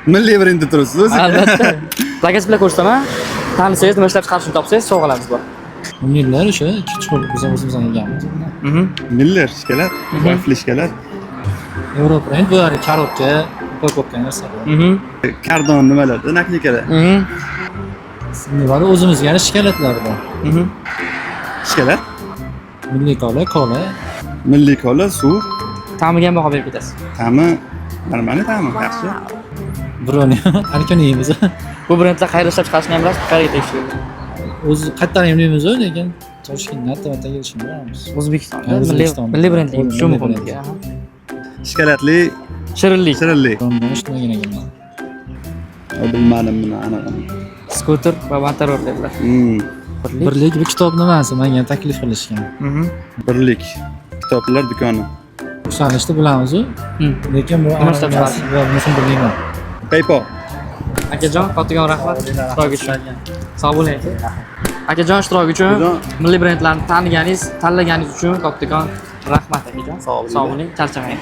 Milliy brendda turibsiz o'zi. Albatta. Logotiplar ko'rsataman. Tanisangiz, nima ishlab chiqarishini topsangiz, sovg'alarimiz bor. Miller o'sha ikki chuqur biz o'zimizdan yeganmiz. Miller shokolad, vafli shokolad. Euro brend bu hali коробка, упаковка narsalar. Kardon nimalarda, наклейка lar. Bor, o'zimizga yana shokoladlar bor. Shokolad, Milliy kola, kola. Milliy kola, suv. Ta'miga ham baho berib ketasiz. Ta'mi нормальный ta'mi, yaxshi. Birovni har kuni yeymiz. Bu brendlar qayerda ishlab chiqarishini ham bilasiz, qayerga tegishli. O'zi qayerdan yeymiz, lekin Toshkentdan erta kelishini bilamiz. O'zbekistonda Ha, milliy O'zbekistonda. milliy brendligi shu Milliy muhim. brend. Shokoladli. Shirinlik. Shirinlik. Birondan eshitmagan ekanman. Bilmadim buni anig'ini. Skuter va motor dedilar. Birlik bu kitob nimasi menga taklif qilishgan. Birlik kitoblar do'koni. Yuksalishdni bilamiz-u, lekin bu Nima ishlab chiqarish? Bunisini bilmayman. PayPal. Akajon, kattakon rahmat ishtirok uchun. Sog' bo'ling, aka. Akajon, ishtirok uchun, Akajon. milliy brendlarni taniganingiz, tanlaganingiz uchun kattakon rahmat, akajon. Sog' bo'ling. Sog' bo'ling, charchamang.